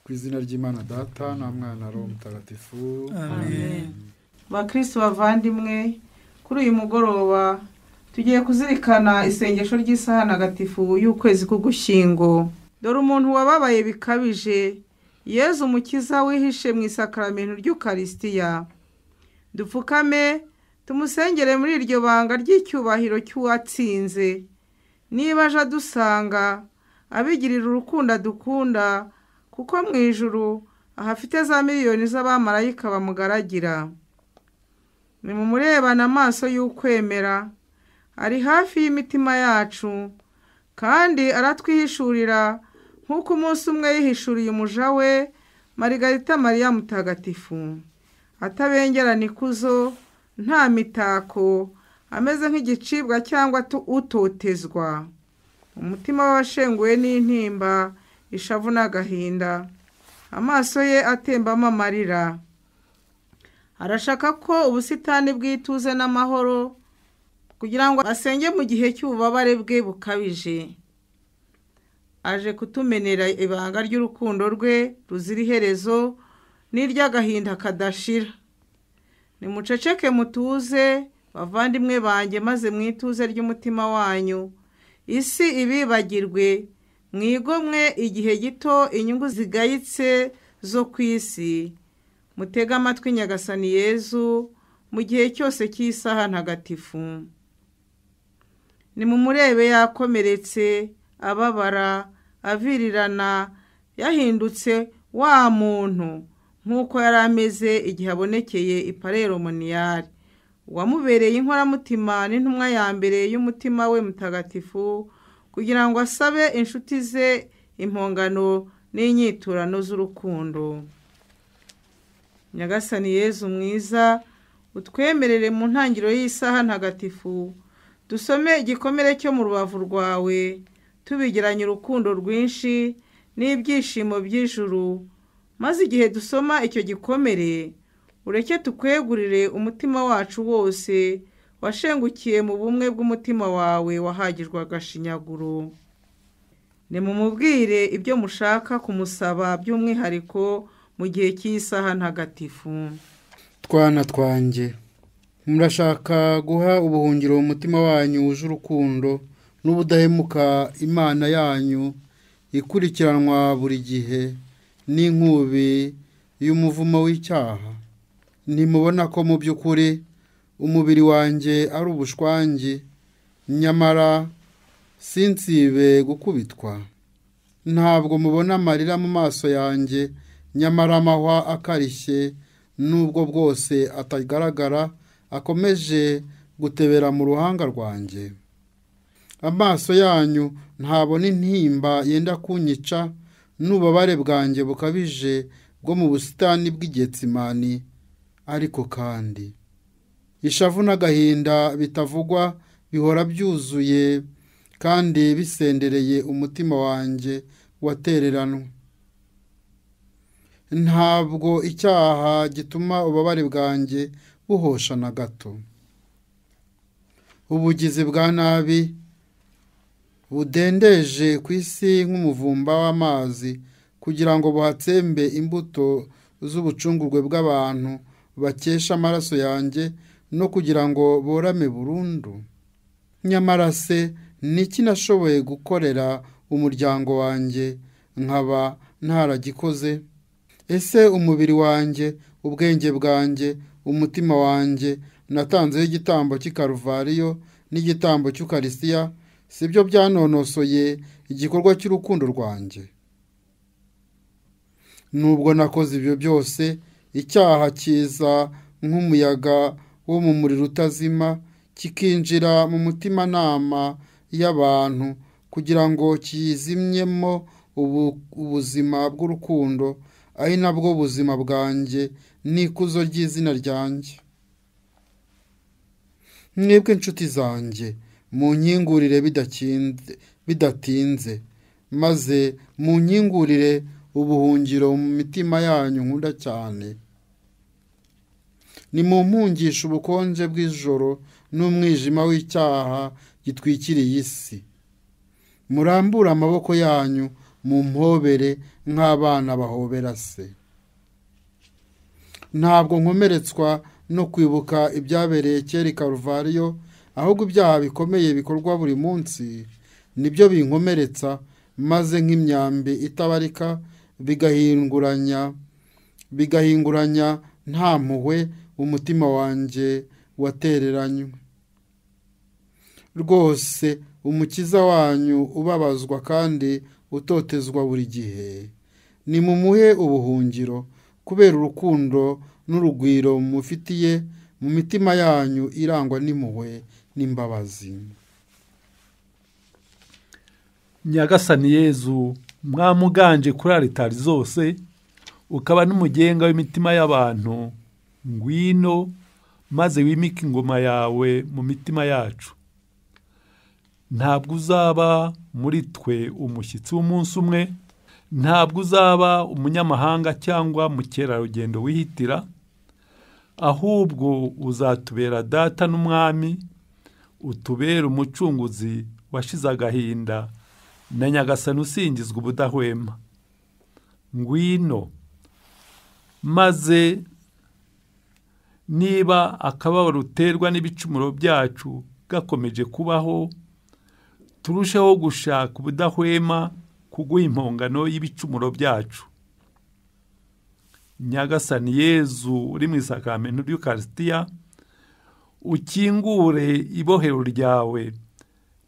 Ku izina ry'Imana Data na Mwana Roho Mutagatifu. Amen. Bakristo bavandimwe, kuri uyu mugoroba tugiye kuzirikana isengesho ry'isaha ntagatifu y'ukwezi k'Ugushyingo. Dore umuntu wababaye bikabije, Yezu Umukiza wihishe mu isakaramentu ry'Ukaristiya. Dupfukame tumusengere muri iryo banga ry'icyubahiro cy'uwatsinze. Niba aje adusanga, abigirira urukundo adukunda, kuko mu ijuru ahafite za miliyoni z'abamarayika bamugaragira. Nimumurebane amaso y'ukwemera, ari hafi y'imitima yacu, kandi aratwihishurira nk'uko umunsi umwe yihishuriye umuja we Marigarita Mariya Mutagatifu, atabengerana ikuzo, nta mitako, ameze nk'igicibwa cyangwa utotezwa. Umutima w'abashenguwe n'intimba, ishavu n'agahinda, amaso ye atembamo amarira. Arashaka ko ubusitani bw'ituze n'amahoro, kugira ngo asenge mu gihe cy'ububabare bwe bukabije. Aje kutumenera ibanga ry'urukundo rwe ruzira iherezo n'iry'agahinda kadashira. Nimuceceke mutuze, bavandimwe banjye, maze mwituze ry'umutima wanyu, isi ibibagirwe, mwigomwe igihe gito inyungu zigayitse zo ku isi. Mutege amatwi Nyagasani Yezu mu gihe cyose cy'isaha ntagatifu. Nimumurebe yakomeretse, ababara, avirirana, yahindutse wa muntu nk'uko yari ameze igihe abonekeye i Palermo-Moniyari. Uwamubereye inkoramutima n'intumwa ya mbere y'umutima we mutagatifu, kugira ngo asabe inshuti ze impongano n'inyiturano z'urukundo. Nyagasani Yezu mwiza, utwemerere mu ntangiriro y'isaha ntagatifu dusome igikomere cyo mu rubavu rwawe, tubigiranye urukundo rwinshi n'ibyishimo by'ijuru, maze igihe dusoma icyo gikomere ureke tukwegurire umutima wacu wose washengukiye mu bumwe bw'umutima wawe wahagijwe agashinyaguro. Nimumubwire ibyo mushaka kumusaba by'umwihariko mu gihe cy'isaha ntagatifu. Twana twanjye, murashaka guha ubuhungiro umutima wanyu wuje urukundo n'ubudahemuka Imana yanyu ikurikiranwa buri gihe n'inkubi y'umuvumo w'icyaha. Ntimubona ko mu by'ukuri umubiri wanjye ari ubushwangi, nyamara sinsibe gukubitwa. Ntabwo mubona amarira mu maso yanjye, nyamara amahwa akarishye nubwo bwose atagaragara akomeje gutebera mu ruhanga rwanjye. Amaso yanyu ntabona intimba yenda kunyica n'ububabare bwanjye bukabije bwo mu busitani bw'Igetsimani. Ariko kandi ishavu n'agahinda bitavugwa bihora byuzuye kandi bisendereye umutima wanjye watereranwe. Ntabwo icyaha gituma ububabare bwanjye buhosha na gato. Ubugizi bwa nabi budendeje ku isi nk'umuvumba w'amazi, kugira ngo buhatsembe imbuto z'ubucungurwe bw'abantu bakesha amaraso yanjye, no kugira ngo borame burundu. Nyamara se niki nashoboye gukorera umuryango wanjye nkaba ntaragikoze? Ese umubiri wanjye, ubwenge bwanjye, umutima wanjye natanzeho igitambo cy'i Karuvariyo n'igitambo cy'Ukaristiya, sibyo byanonosoye igikorwa cy'urukundo rwanjye? Nubwo nakoze ibyo byose, icyaha kiza nk'umuyaga wo mu muriro utazima, kikinjira mu mutimanama y'abantu kugira ngo kiyizimyemo ubuzima bw'urukundo, ari nabwo buzima bwanjye n'ikuzo ry'izina ryanjye. Mwebwe inshuti zanjye, munkingurire bidatinze, maze munkingurire ubuhungiro mu mitima yanyu nkunda cyane. Nimumpungishe ubukonje bw'ijoro n'umwijima w'icyaha gitwikiriye isi. Murambure amaboko yanyu mu mpobere nk'abana bahobera se. Ntabwo nkomeretswa no kwibuka ibyabereye kera i Karuvariyo, ahubwo ibyaha bikomeye bikorwa buri munsi nibyo binkomeretsa, maze nk'imyambi itabarika bigahinguranya nta mpuhwe umutima wanjye watereranywe. Rwose umukiza wanyu ubabazwa kandi utotezwa buri gihe, nimumuhe ubuhungiro kubera urukundo n'urugwiro mufitiye mu mitima yanyu irangwa n'impuhwe n'imbabazi. Nyagasani Yezu, mwamuganje kuri alitari zose, ukaba n'umugenga w'imitima y'abantu, ngwino maze wimike ingoma yawe mu mitima yacu. Ntabwo uzaba muri twe umushyitsi w'umunsi umwe, ntabwo uzaba umunyamahanga cyangwa mukerarugendo wihitira, ahubwo uzatubera data n'umwami, utubera umucunguzi washize agahinda na Nyagasani usingizwa ubudahwema. Ngwino maze niba akababaro uterwa n'ibicumuro byacu gakomeje kubaho, turusheho gushaka ubudahwema kuguha impongano y'ibicumuro byacu. Nyagasani Yezu uri mu isakramentu ry'Ukaristiya, ukingure ibohero ryawe,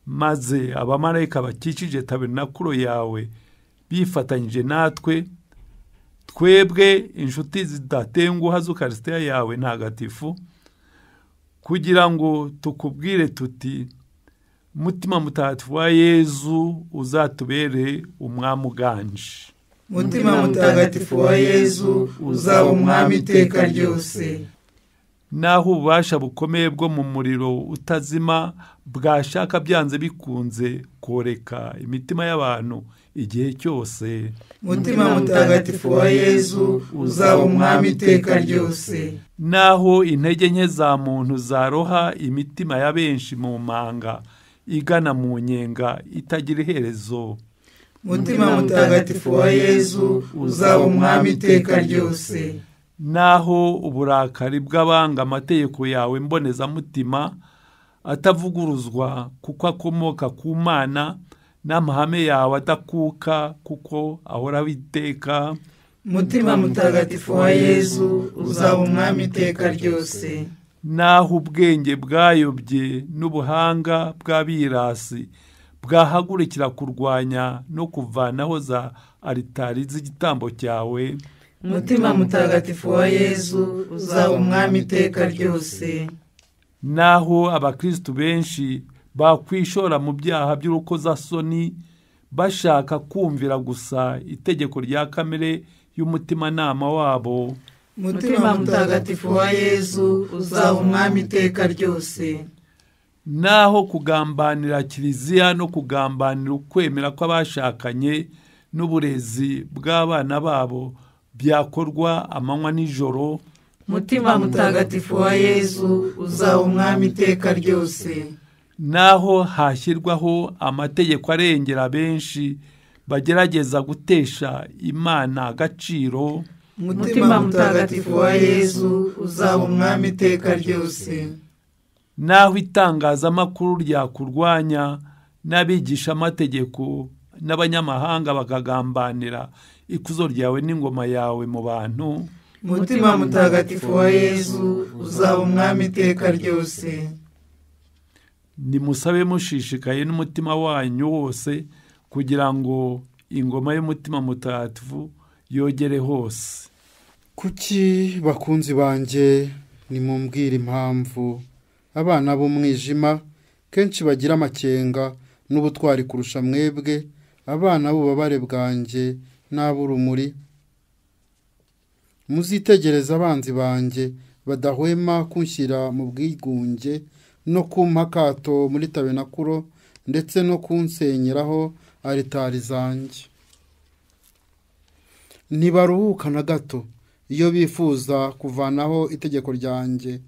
maze abamarayika bakikije tabernakulo yawe bifatanyije natwe, twebwe inshuti zidatenguha z'Ukaristiya yawe ntagatifu, kugira ngo tukubwire tuti: Mutima Mutagatifu wa Yezu uzatubere umwami uganje. Mutima Mutagatifu wa Yezu uzaba umwami iteka ryose. Naho ububasha bukomeye bwo mu muriro utazima bwashaka byanze bikunze koreka imitima y'abantu igihe cyose, Mutima Mutagatifu wa Yezu uzaba umwami iteka ryose. Naho intege nke za muntu zaroha imitima ya benshi mu manga igana mu nyenga itagira iherezo, Mutima Mutagatifu wa Yezu uzaba umwami iteka ryose. Naho uburakari bw'abanga amategeko yawe mbonezamutima atavuguruzwa kuko akomoka ku Mana, n'amahame yawe adakuka kuko ahoraho iteka, Mutima Mutagatifu wa Yezu uzaba umwami iteka ryose. Naho ubwenge bwayobye n'ubuhanga bw'abirasi bwahagurukira kurwanya no kuvanaho za alitari z'igitambo cyawe, Mutima Mutagatifu wa Yezu uzaba umwami iteka ryose. Naho abakristu benshi bakwishora mu byaha by'urukozasoni bashaka kumvira gusa itegeko rya kamere y'umutimanama wabo, Mutima Mutagatifu wa Yezu uzaba umwami iteka ryose. Naho kugambanira Kiliziya no kugambanira ukwemera kw'abashakanye n'uburezi bw'abana babo byakorwa amanywa n'ijoro, Mutima Mutagatifu wa Yezu uzaba umwami iteka ryose. Naho hashyirwaho amategeko arengera benshi bagerageza gutesha Imana agaciro, Mutima Mutagatifu wa Yezu uzaba umwami iteka ryose. Naho itangazamakuru ryakurwanya n'abigisha amategeko n'abanyamahanga bakagambanira ikuzo ryawe n'ingoma yawe mu bantu, Mutima Mutagatifu wa Yezu uzaba umwami iteka ryose. Nimusabe mushishikaye n'umutima wanyu wose kugira ngo ingoma y'umutima mutagatifu yogere hose. Kuki bakunzi banjye nimumbwire impamvu abana b'umwijima kenshi bagira amakenga n'ubutwari kurusha mwebwe abana b'ububabare bwanjye n'ab'urumuri? Muzitegereza abanzi banjye badahwema kunshyira mu bwigunge no kumpa akato muri tabernakulo ndetse no kunsenyeraho alitari zanjye. Ntibaruhuka na gato iyo bifuza kuvanaho itegeko ryanjye,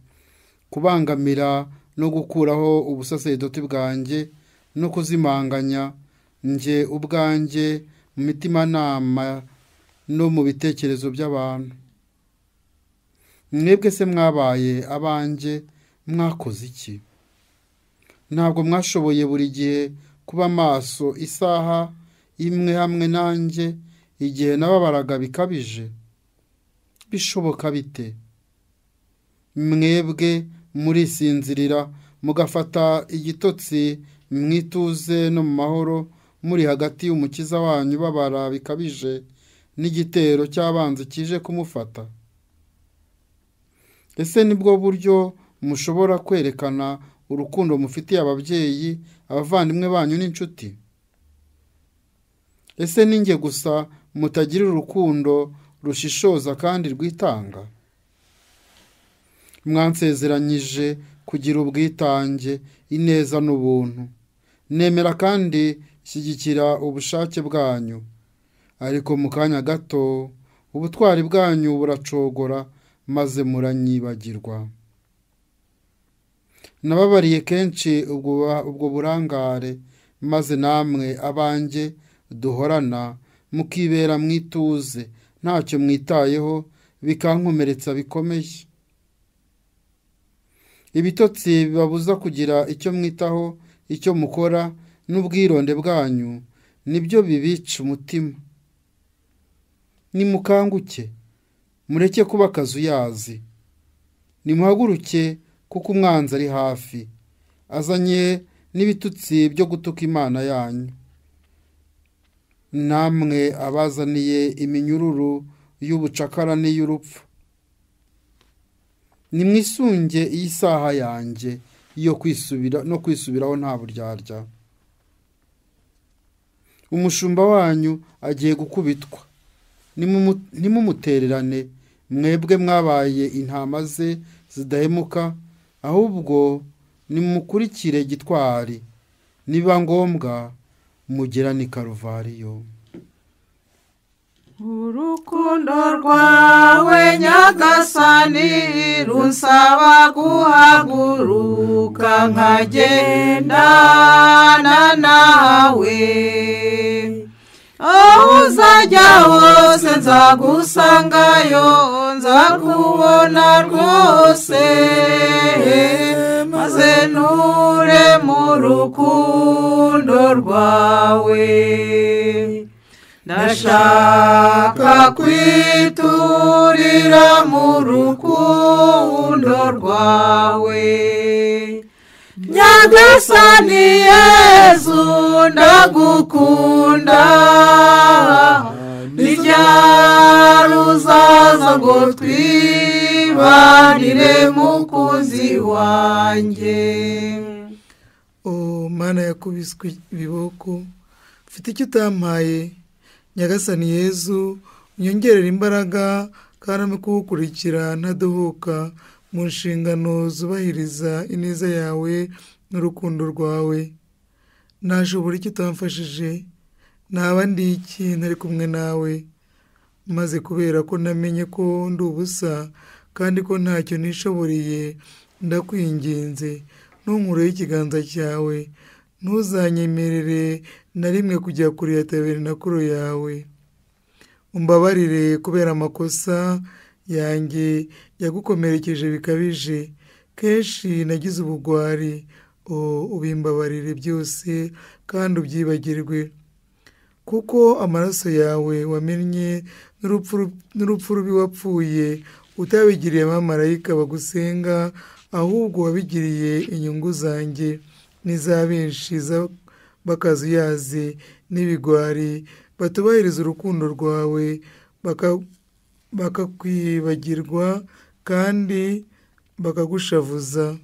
kubangamira no gukuraho ubusaserdoti bwanjye no kuzimanganya njye ubwanjye mu mitimanama no mu bitekerezo by'abantu. Mwebwe se mwabaye abanjye mwakoze iki? Ntabwo mwashoboye buri gihe kuba maso isaha imwe hamwe nanjye igihe nababaraga bikabije. Bishoboka bite? Mwebwe murisinzirira mugafata igitotsi mwituze no mu mahoro muri hagati y'umukiza wanyu babara bikabije n'igitero cy'abanzi kije kumufata. Ese nibwo buryo mushobora kwerekana urukundo mufitiye ababyeyi, abavandimwe banyu n'inshuti? Ese ninjye gusa mutagira urukundo rushishoza kandi rwitanga? Mwansezeranyije kugira ubwitange, ineza n'ubuntu. Nemera kandi shyigikira ubushake bwanyu, ariko mu kanya gato ubutwari bwanyu buracogora maze muranyibagirwa. Nababariye kenshi ubwo burangare, maze namwe abanjye duhorana mukibera mwituze ntacyo mwitayeho, bikankomeretsa bikomeye. Ibitotsi bibabuza kugira icyo mwitaho, icyo mukora n'ubwironde bwanyu nibyo bibica umutima. Nimukanguke, mureke kuba akazuyazi. Nimuhaguruke kuko umwanzi ari hafi, azanye n'ibitutsi byo gutuka Imana yanyu. Namwe abazaniye iminyururu y'ubucakara n'iy'urupfu. Nimwisunge iyi saha yanjye yo kwisubira no kwisubiraho nta buryarya. Umushumba wanyu agiye gukubitwa, nimumutererane mwebwe mwabaye intama ze zidahemuka, ahubwo nimukurikire gitwari, niba ngombwa mugerane i Karuvariyo. Urukundo rwawe Nyagasani runsaba guhaguruka nkagendana nawe. Aho uzajya hose nzagusangayo, nzakubona rwose, maze nture mu rukundo rwawe. Ndashaka kwiturira mu rukundo rwawe. Nyagasani Yezu ndagukunda, ni ryari uzaza ngo twibanire mukunzi wanjye? O Mana yakubiswe ibiboko, mfite icyo utampaye. Nyagasani Yezu, unyongerere imbaraga kandi ampe kugukurikira ntadohoka mu nshingano zubahiriza ineza yawe n'urukundo rwawe. Nashobora icyo utamfashije, naba ndi iki ntari kumwe nawe? Maze kubera ko namenye ko ndi ubusa kandi ko ntacyo nishoboreye, ndakwinginze ntunkureho ikiganza cyawe, ntuzanyemerere na rimwe kujya kure ya tabernakulo yawe. Umbabarire kubera amakosa yanjye yagukomerekeje bikabije. Kenshi nagize ubugwari, ubimbabarire byose kandi ubyibagirwe, kuko amaraso yawe wamennye n'urupfu rubi wapfuye utabigiriye abamarayika bagusenga, ahubwo wabigiriye inyungu zanjye n'iza benshi b'akazuyazi n'ibigwari batubahiriza urukundo rwawe, bakakwibagirwa kandi bakagushavuza.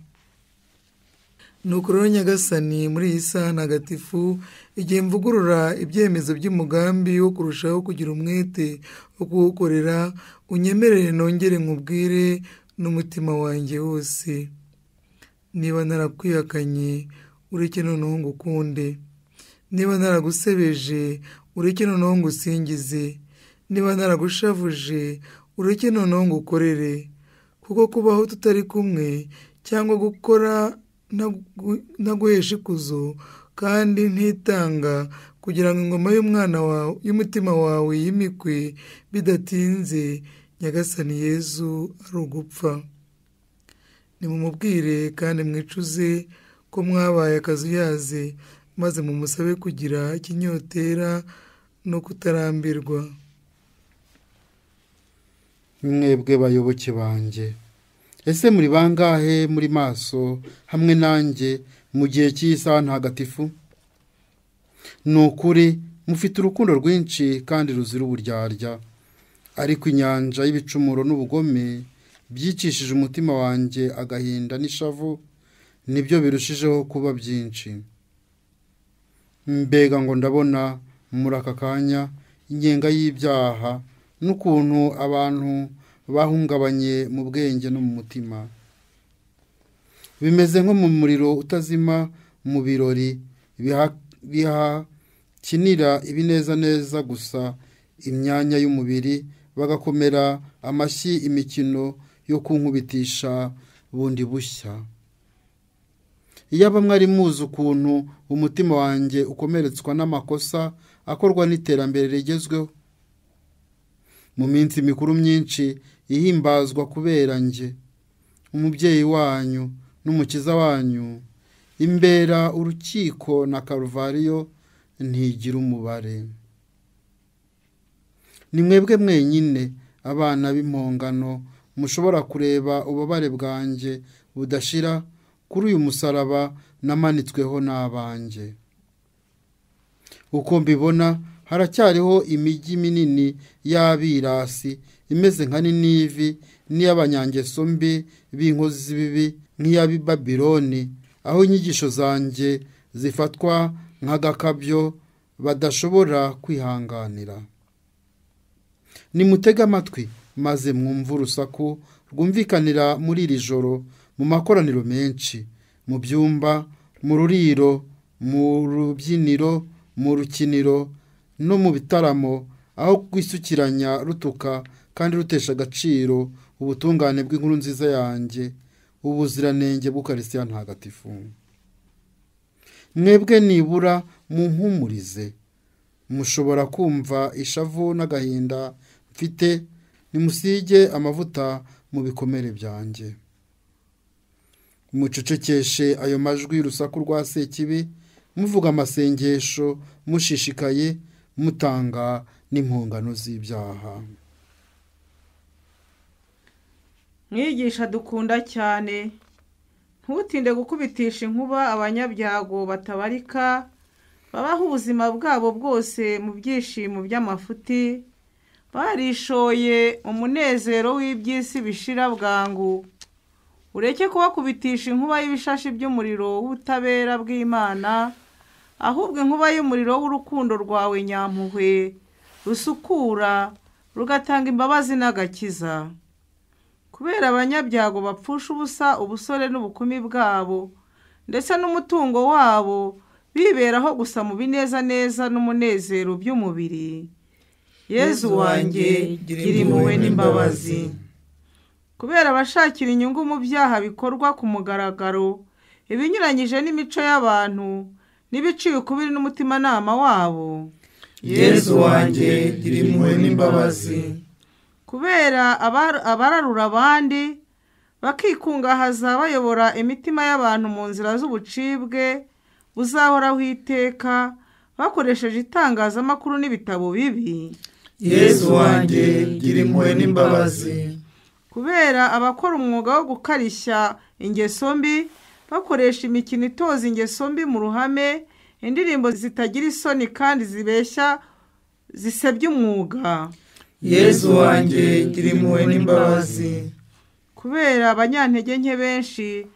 Nuko rero Nyagasani, muri iyi saha ntagatifu, igihe mvugurura ibyemezo by'umugambi wo kurushaho kugira umwete wo kuwukorera, unyemerere nongere nkubwire n'umutima wanjye wose. Niba narakwihakanye, ureke noneho ngukunde. Niba naragusebeje, ureke noneho ngusingize. Niba naragushavuje, ureke noneho ngukorere. Kuko kubaho tutari kumwe cyangwa gukora ntaguhesha ikuzo kandi ntitanga kugira ngo ingoma y'umwana wawe y'umutima wawe yimikwe bidatinze. Nyagasani Yezu ari ugupfa. Nimumubwire kandi mwicuze ko mwabaye akazuyaze, maze mumusabe kugira ikinyotera no kutarambirwa. Mwebwe bayoboke banjye, ese muri bangahe muri maso hamwe nanjye mu gihe cy'isaha ntagatifu? Ni ukuri mufite urukundo rwinshi kandi ruzira uburyarya, ariko inyanja y'ibicumuro n'ubugome byicishije umutima wanjye agahinda n'ishavu, nibyo birushijeho kuba byinshi. Mbega ngo ndabona muri aka kanya ingenga y'ibyaha n'ukuntu abantu bahungabanye mu bwenge no mu mutima. Bimeze nko mu muriro utazima mu birori bihakinira ibinezaneza gusa imyanya y'umubiri, bagakomera amashyi imikino yo kunkubitisha bundi bushya. Iyaba mwari muzi ukuntu umutima wanjye ukomeretswa n'amakosa akorwa n'iterambere rigezweho. Mu minsi mikuru myinshi ihimbazwa kubera njye, umubyeyi wanyu n'umukiza wanyu, imbera urukiko na Karuvariyo ntigira umubare. Ni mwebwe mwenyine abana b'impongano mushobora kureba ububabare bwanjye budashira kuri uyu musaraba namanitsweho n'abanjye. Uko mbibona haracyariho imijyi minini y'abirasi imeze nka Ninivi n'iy'abanyangeso mbi b'inkozi z'ibibi nk'iy'ab'i Babiloni, aho inyigisho zanjye zifatwa nk'agakabyo badashobora kwihanganira. Nimutege amatwi maze mwumve urusaku rwumvikanira muri iri joro mu makoraniro menshi, mu byumba, mu ruriro, mu rubyiniro, mu rukiniro no mu bitaramo, aho kwisukiranya rutuka kandi rutesha agaciro ubutungane bw'inkuru nziza yanjye, ubuziranenge bw'Ukarisitiya ntagatifu. Mwebwe nibura mumpumurize, mushobora kumva ishavu n'agahinda mfite, nimusige amavuta mu bikomere byanjye. Mucecekeshe ayo majwi y'urusaku rwa Sekibi, muvuga amasengesho mushishikaye, mutanga n'impongano z'ibyaha. Mwigisha dukunda cyane, ntutinde gukubitisha inkuba abanyabyago batabarika, babaho ubuzima bwabo bwose mu byishimo by'amafuti, barishoye umunezero w'iby'isi bishira bwangu. Ureke kubakubitisha inkuba y'ibishashi by'umuriro w'ubutabera bw'Imana, ahubwo inkuba y'umuriro w'urukundo rwawe nyampuhwe rusukura rugatanga imbabazi n'agakiza. Kubera abanyabyago bapfusha ubusa ubusore n'ubukumi bwabo ndetse n'umutungo wabo, biberaho gusa mu binezaneza n'umunezero by'umubiri. Yezu wanjye, gira impuhwe n'imbabazi. Kubera abashakira inyungu mu byaha bikorwa ku mugaragaro, ibinyuranyije n'imico y'abantu n'ibiciye ukubiri n'umutimanama wabo. Yezu wanjye, gira impuhwe n'imbabazi. Kubera abararura abandi bakikungahaza bayobora imitima y'abantu mu nzira z'ubucibwe buzahoraho iteka, bakoresheje itangazamakuru n'ibitabo bibi. Yezu wanjye, gira impuhwe n'imbabazi. Kubera abakora umwuga wo gukarishya ingeso mbi, bakoresha imikino itoza ingeso mbi mu ruhame, indirimbo zitagira isoni kandi zibeshya zisebya umwuga. Yezu wanjye, gira impuhwe n'imbabazi. Kubera abanyantege nke benshi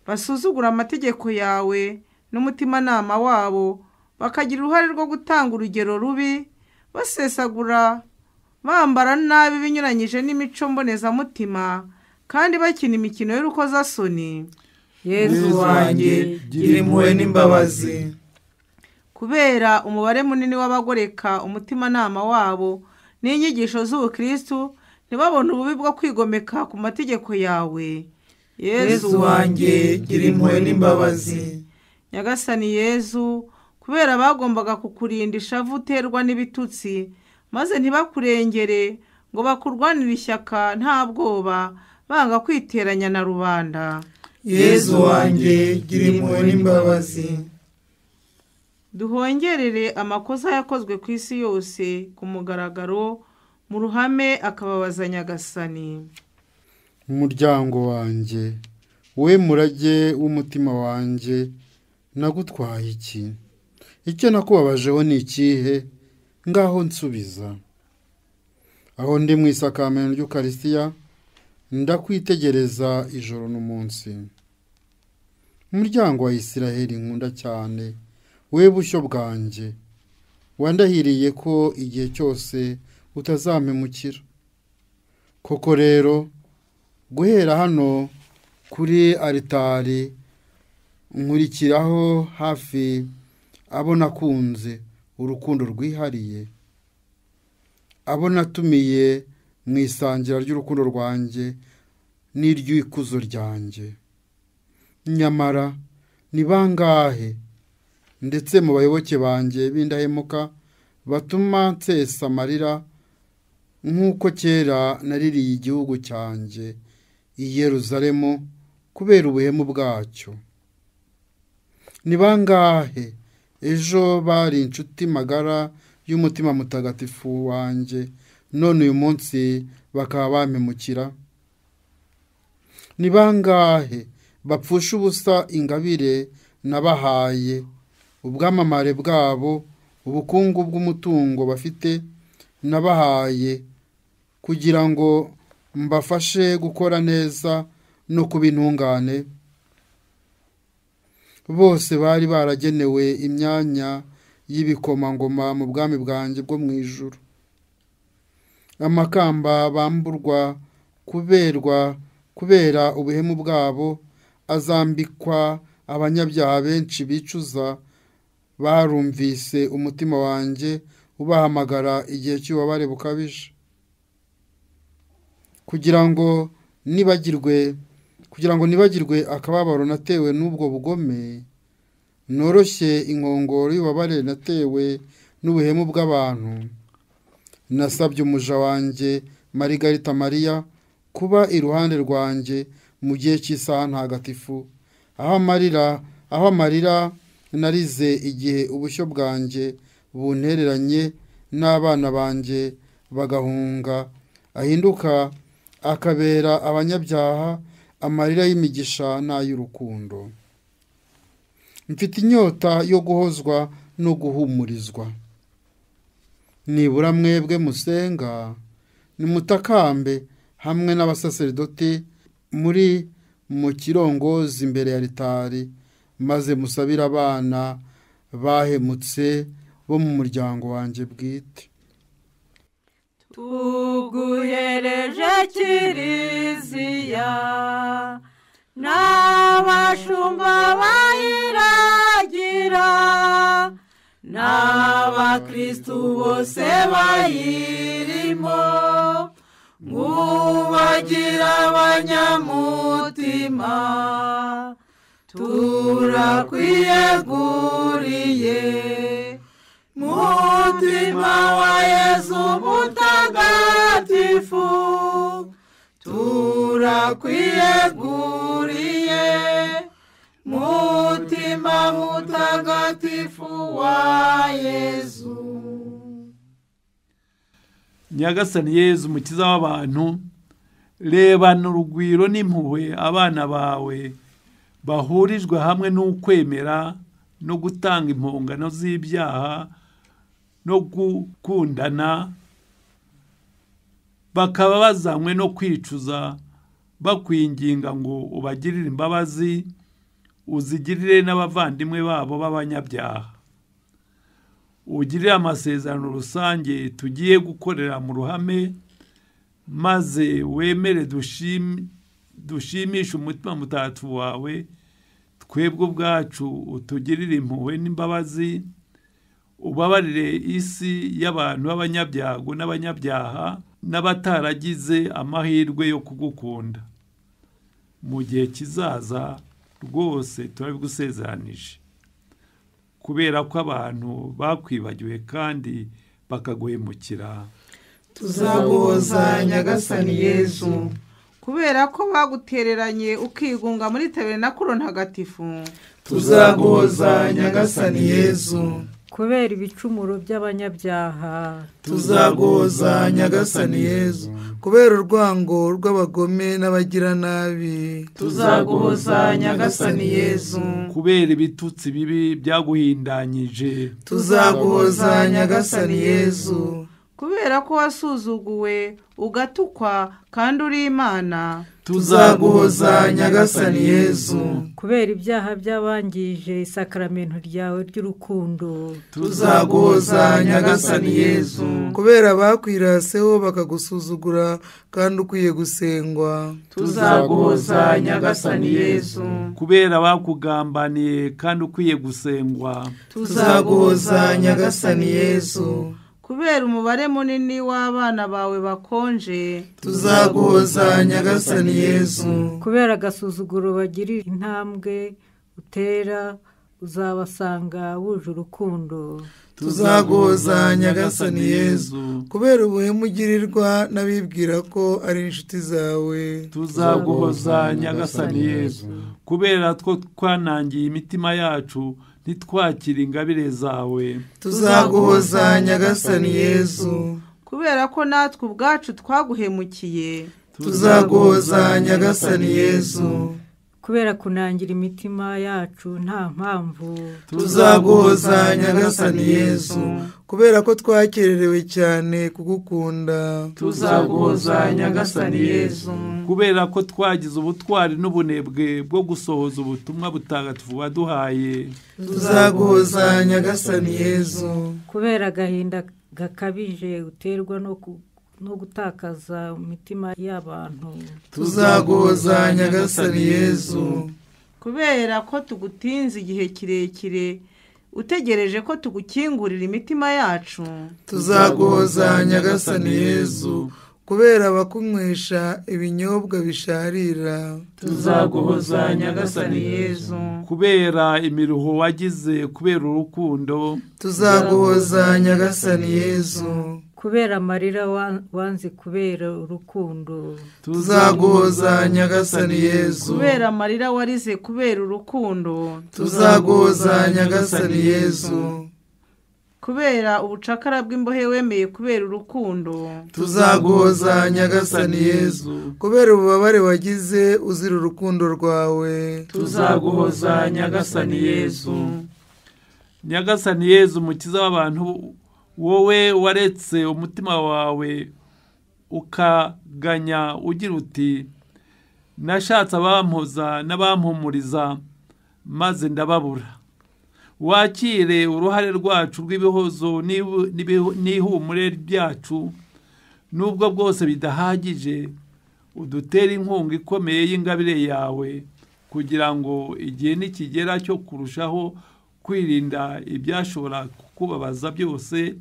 basuzugura amategeko yawe n'umutimanama wabo, bakagira uruhare rwo gutanga urugero rubi, basesagura bambara nabi binyuranyije n'imico mbonezamutima, kandi bakina imikino y'urukozasoni. Yezu wanjye, gira impuhwe n'imbabazi. Kubera umubare munini w'abagoreka umutimanama wabo n'inyigisho z'ubukristu, ntibabone ububi bwo kwigomeka ku mategeko yawe. Yezu wanjye, gira impuhwe n'imbabazi. Nyagasani Yezu, kubera bagombaga kukurinda ishavu uterwa n'ibitutsi, maze ntibakurengere ngo bakurwanire ishyaka nta bwoba, banga kwiteranya na rubanda. Yezu wanjye, gira impuhwe n'imbabazi. Duhongerere amakosa yakozwe ku isi yose ku mugaragaro, mu ruhame akababaza Nyagasani. Umuryango wanjye, we murage w'umutima wanjye, nagutwaye iki? Icyo nakubabajeho ni ikihe? Ngaho nsubiza. Aho ndi mu isakamento ry'Ukaristiya, ndakwitegereza ijoro n'umunsi. Umuryango wa Isiraheli nkunda cyane, we bushyo bwanjye, wandahiriye ko igihe cyose utazampemukira. Koko rero, guhera hano kuri aritari nkurikiraho hafi abo nakunze urukundo rwihariye, abo natumiye mu isangira ry'urukundo rwanjye n'iry'ikuzo ryanjye. Nyamara ni bangahe ndetse mu bayoboke banjye b'indahemuka batuma nsesa amarira nk'uko kera naririye igihugu cyanjye i Yeruzalemu kubera ubuhemu bwacyo. Ni bangahe ejo bari inshuti magara y'umutima mutagatifu wanjye, none uyu munsi bakaba bampemukira? Ni bangahe bapfusha ubusa ingabire nabahaye, ubwamamare bwabo, ubukungu bw'umutungo bafite nabahaye, kugira ngo mbafashe gukora neza no kuba intungane? Bose bari baragenewe imyanya y'ibikomangoma mu bwami bwanjye bwo mu ijuru. Amakamba bamburwa kubera ubuhemu bwabo azambikwa abanyabyaha benshi bicuza barumvise umutima wanjye ubahamagara igihe cy'ububabare bukabije, kugira ngo nibagirwe akababaro natewe n'ubwo bugome, noroshye inkongoro y'ububabare natewe n'ubuhemu bw'abantu. Nasabye umuja wanjye Marigarita Mariya kuba iruhande rwanjye mu gihe cy'isaha ntagatifu, aho amarira narize igihe ubushyo bwanjye buntereranye n'abana banjye bagahunga, ahinduka akabera abanyabyaha amarira y'imigisha n'ay'urukundo. Mfite inyota yo guhozwa no guhumurizwa. Nibura mwebwe musenga, nimutakambe hamwe n'abasaserdoti muri mu kirongozi imbere ya alitari, maze musabire abana bahemutse bo mu muryango wanjye bwite. Tuguhereje Kiliziya n'abashumba bayiragira, n'abakristu bose bayirimo, mubagira abanyamutima. Turakwiyeguriye mutima wa Yezu mutagatifu, turakwiyeguriye mutima mutagatifu wa Yezu. Nyagasani Yezu mukiza w'abantu, rebana urugwiro n'impuhwe abana bawe bahurijwe hamwe n'ukwemera no gutanga impongano z'ibyaha no gukundana, bakaba bazanywe no kwicuza bakwinginga ngo ubagirire imbabazi, uzigirire n'abavandimwe babo b'abanyabyaha. Ugirire amasezerano rusange tugiye gukorera mu ruhame, maze wemere dushimishe umutima mutagatifu wawe, twebwe ubwacu utugirire impuhwe n'imbabazi, ubabarire isi y'abantu b'abanyabyago n'abanyabyaha n'abataragize amahirwe yo kugukunda. Mu gihe kizaza rwose turabigusezeranije. Kubera ko abantu bakwibagiwe kandi bakaguhemukira, Tuzaguhoza Nyagasani Yezu. Kubera ko bagutereranye ukigunga muri tabernakulo ntagatifu, Tuzaguhoza Nyagasani Yezu. Kubera ibicumuro by'abanyabyaha, Tuzaguhoza Nyagasani Yezu. Kubera urwango rw'abagome n'abagiranabi, Tuzaguhoza Nyagasani Yezu. Kubera ibitutsi bibi byaguhindanyije, Tuzaguhoza Nyagasani Yezu. Kubera ko wasuzuguwe ugatukwa kandi uri Imana, Tuzaguhoza Nyagasani Yezu. Kubera ibyaha by'abangije isakaramentu ryawe ry'urukundo, Tuzaguhoza Nyagasani Yezu. Kubera abakwiraseho bakagusuzugura kandi ukwiye gusengwa, Tuzaguhoza Nyagasani Yezu. Kubera abakugambaniye kandi ukwiye gusengwa, Tuzaguhoza Nyagasani Yezu. Kubera umubare munini w'abana bawe bakonje, Tuzaguhoza Nyagasani Yezu. Kubera agasuzuguro bagirira intambwe utera, uzabasanga wuje urukundo, Tuzaguhoza Nyagasani Yezu. Kubera ubuhemu ugirirwa n'abibwira ko ari inshuti zawe, Tuzaguhoza Nyagasani Yezu. Kubera two twanangiye imitima yacu ntitwakire ingabire zawe, Tuzaguhoza Nyagasani Yezu. Kubera ko natwe ubwacu twaguhemukiye, Tuzaguhoza Nyagasani Yezu. Kubera kunangira imitima yacu nta mpamvu, Tuzaguhoza Nyagasani Yezu. Kubera ko twakererewe cyane kugukunda, Tuzaguhoza Nyagasani Yezu. Kubera ko twagize ubutwari n'ubunebwe bwo gusohoza ubutumwa butagatifu waduhaye, Tuzaguhoza Nyagasani Yezu. Kubera agahinda gakabije uterwa no gutakaza imitima y'abantu, Tuzaguhoza Nyagasani Yezu. Kubera ko tugutinze igihe kirekire utegereje ko tugukingurira imitima yacu, Tuzaguhoza Nyagasani Yezu. Kubera abakunywesha ibinyobwa bisharira, Tuzaguhoza Nyagasani Yezu. Kubera imiruho wagize kubera urukundo, Tuzaguhoza Nyagasani Yezu. Kubera amarira wanze kubera urukundo, Tuzaguhoza Nyagasani Yezu. Kubera amarira warize kubera urukundo, Tuzaguhoza Nyagasani Yezu. Kubera ubucakara bw'imbohe wemeye kubera urukundo, Tuzaguhoza Nyagasani Yezu. Kubera ububabare wagize uzira urukundo rwawe, Tuzaguhoza Nyagasani Yezu. Nyagasani Yezu mukiza w'abantu, wowe waretse umutima wawe ukaganya ugira uti nashatse abampoza n'abampumuriza maze ndababura. Wakire uruhare rwacu rw'ibihozo n'ihumure ryacu, nubwo bwose bidahagije, udutere inkunga ikomeye y'ingabire yawe, kugira ngo igihe nikigera cyo kurushaho kwirinda ibyashobora kukubabaza byose,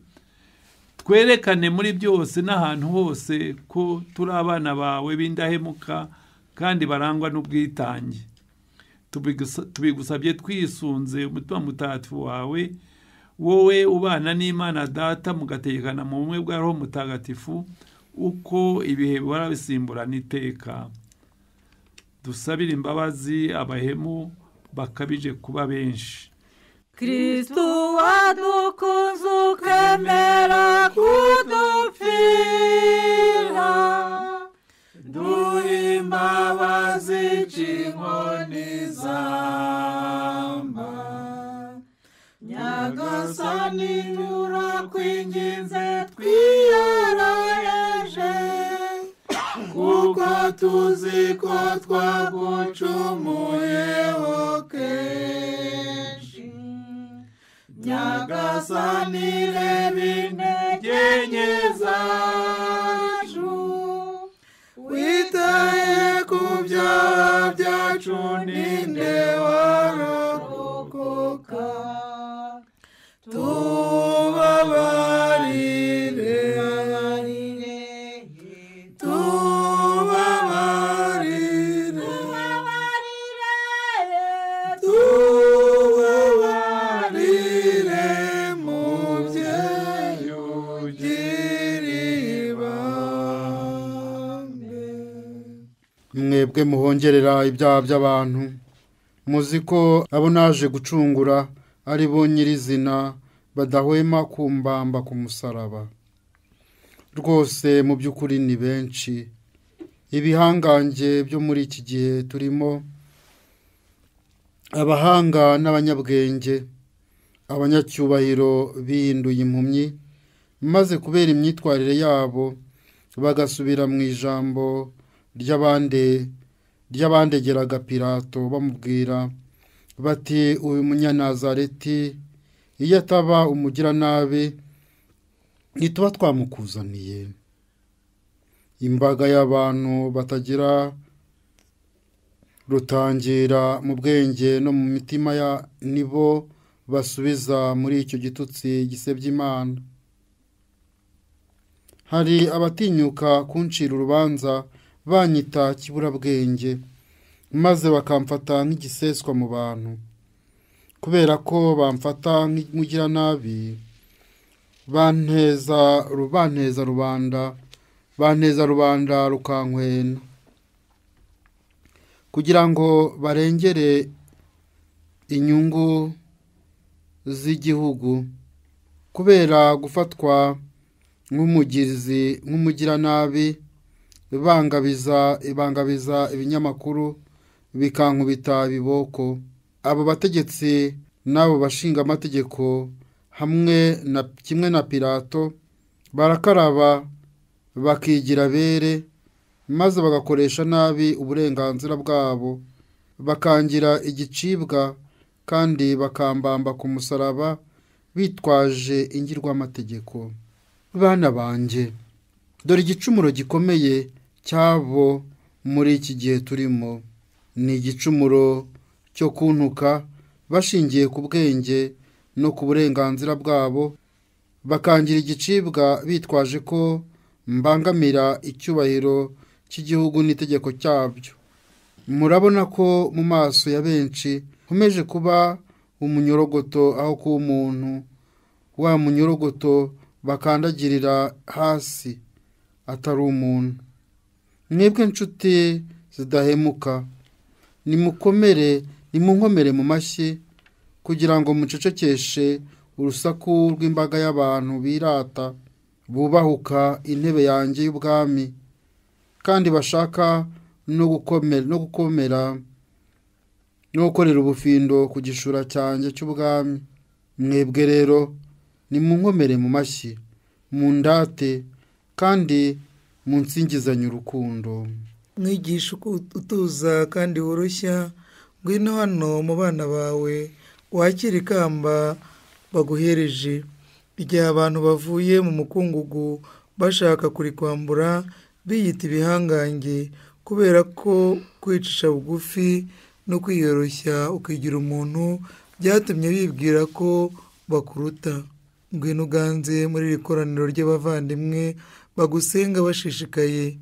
twerekane muri byose n'ahantu hose ko turi abana bawe b'indahemuka kandi barangwa n'ubwitange. Tubigusabye twisunze umutima mutagatifu wawe, wowe ubana n'Imana Data mugategekana mu bumwe bwa Roho Mutagatifu, uko ibihe bihora bisimburana iteka. Dusabire imbabazi abahemu bakabije kuba benshi. Kristu wadukunze ukemera kudupfira, duhe imbabazi c'inkoni zamba. Nyagasani turakwinginze twiyoroheje, kuko tuzi ko twagucumuyeho kenshi. Nyagasani reba intege nke zacu, witaye ku byaha byacu, ninde warokoka? Tubabarire, tubabarire, tubabarire. Mwebwe muhongerera ibyaha by'abantu, muzi ko abo naje gucungura ari bo nyirizina badahwema kumbamba ku musaraba. Rwose mu by'ukuri ni benshi ibihangange byo muri iki gihe turimo, abahanga n'abanyabwenge, abanyacyubahiro bihinduye impumyi, maze kubera imyitwarire yabo bagasubira mu ijambo ry'abandegeraga Pilato bamubwira bati uyu munyanazareti iyo ataba umugiranabi ntituba twamukuzaniye. Imbaga y'abantu batagira rutangira mu bwenge no mu mitima ya nibo basubiza muri icyo gitutsi gisebya Imana. Hari abatinyuka kuncira urubanza banyita kiburabwenge, maze bakamfata nk'igiseswa mu bantu. Kubera ko bamfata nk'umugiranabi, banteza rubanda rukankwena, kugira ngo barengere inyungu z'igihugu. Kubera gufatwa nk'umugizi nk'umugiranabi, ibangabiza ibinyamakuru bikankubita ibiboko. Abo bategetsi n'abo bashinga amategeko hamwe na kimwe na Pilato barakaraba bakigira bere, maze bagakoresha nabi uburenganzira bwabo, bakangira igicibwa kandi bakambamba ku musaraba bitwaje ingirwamategeko. Bana banjye, dore igicumuro gikomeye cyabo muri iki gihe turimo, ni igicumuro cyo kuntuka bashingiye ku bwenge no ku burenganzira bwabo, bakangira igicibwa bitwaje ko mbangamira icyubahiro cy'igihugu n'itegeko cyabyo. Murabona ko mu maso ya benshi nkomeje kuba umunyorogoto aho kuba umuntu, wa munyorogoto bakandagirira hasi atari umuntu. Mwebwe nshuti zidahemuka, nimukomere, nimunkomere mu mashyi, kugira ngo mucecekeshe urusaku rw'imbaga y'abantu birata, bubahuka intebe yanjye y'ubwami, kandi bashaka no gukomera no gukorera ubufindo ku gishura cyanjye cy'ubwami. Mwebwe rero nimunkomere mu mashyi, mundate kandi munsingizanye urukundo. Mwigisha utuza kandi woroshya, ngwino hano mu bana bawe wakira ikamba baguhereje. Igihe abantu bavuye mu mukungugu bashaka kurikwambura, biyita ibihangange, kubera ko kwicisha bugufi no kwiyoroshya ukigira umuntu byatumye bibwira ko bakuruta. Ngwino uganze muri iri koraniro ry'abavandimwe bagusenga bashishikaye.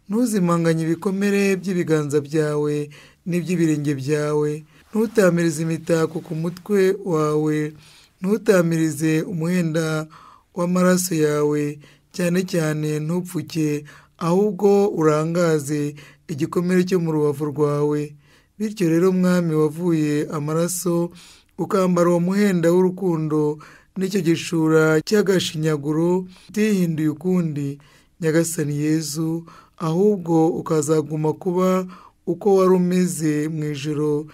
Ntuzimanganye ibikomere by'ibiganza byawe n'iby'ibirenge byawe, ntutamirize imitako ku mutwe wawe, ntutamirize umuhenda w'amaraso yawe, cyane cyane ntupfuke, ahubwo urangaze igikomere cyo mu rubavu rwawe. Bityo rero mwami wavuye amaraso, ukambara uwo muhenda w'urukundo n'icyo gishura cy'agashinyaguro, utihinduye ukundi Nyagasani Yezu, ahubwo ukazaguma kuba uko wari umeze mu ijoro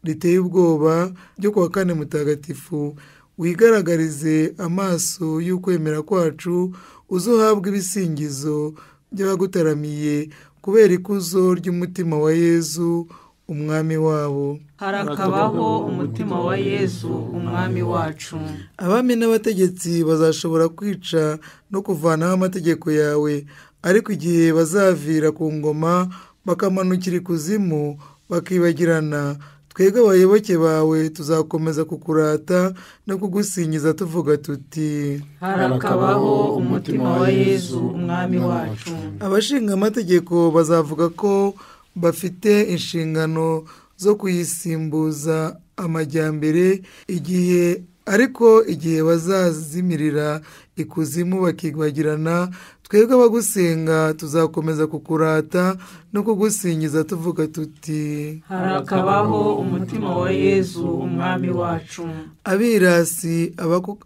riteye ubwoba ryo kuwa kane mutagatifu. Wigaragarize amaso y'ukwemera kwacu, uzuhabwe ibisingizo by'abagutaramiye kubera ikuzo ry'umutima wa Yezu umwami wabo. Harakabaho umutima wa Yezu umwami wacu. Abami n'abategetsi bazashobora kwica no kuvanaho amategeko yawe, ariko igihe bazavira ku ngoma bakamanukira ikuzimu bakibagirana, twebwe abayoboke bawe tuzakomeza kukurata no kugusingiza tuvuga tuti: Harakabaho umutima wa Yezu umwami wacu. Abashinga amategeko bazavuga ko bafite inshingano zo kuyisimbuza amajyambere, igihe ariko igihe bazazimirira ikuzimu bakibagirana, Twebwe abagusenga tuzakomeza kukurata no kugusingiza tuvuga tuti: Harakabaho umutima wa Yezu umwami wacu. Abirasi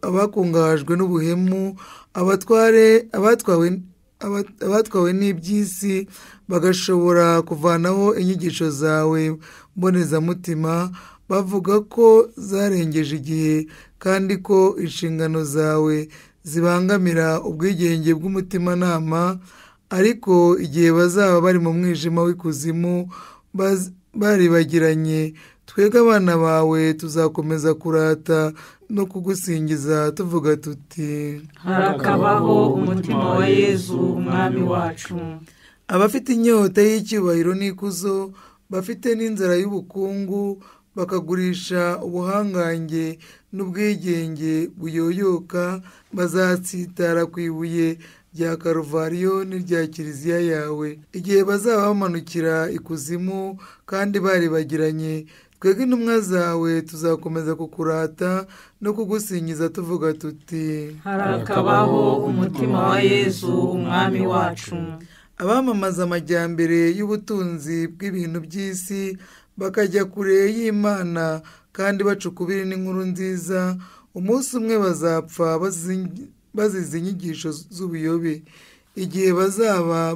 abakungahajwe n'ubuhemu, abatwawe n'iby'isi bagashobora kuvanaho inyigisho zawe mbonezamutima, bavuga ko zarengeje igihe kandi ko inshingano zawe zibangamira ubwigenge bw'umutimanama. Ariko igihe bazaba bari mu mwijima w'ikuzimu baribagiranye, twebwe abana bawe tuzakomeza kurata no kugusingiza tuvuga tuti: Harakabaho umutima wa Yezu umwami wacu. Abafite inyota y'icyubahiro n'ikuzo, bafite n'inzara y'ubukungu, bakagurisha ubuhangange n'ubwigenge buyoyoka, bazatsitara ku ibuye rya Karuvariyo n'irya Kiliziya yawe. Igihe bazaba bamanukira ikuzimu kandi baribagiranye, twebwe intumwa zawe tuzakomeza kukurata no kugusingiza tuvuga tuti: Harakabaho umutima wa Yezu umwami wacu. Abamamaza amajyambere y'ubutunzi bw'ibintu by'isi bakajya kure y'Imana kandi bacukubiri n'inkuru nziza, umunsi umwe bazapfa bazize inyigisho z'ubuyobe. Igihe bazaba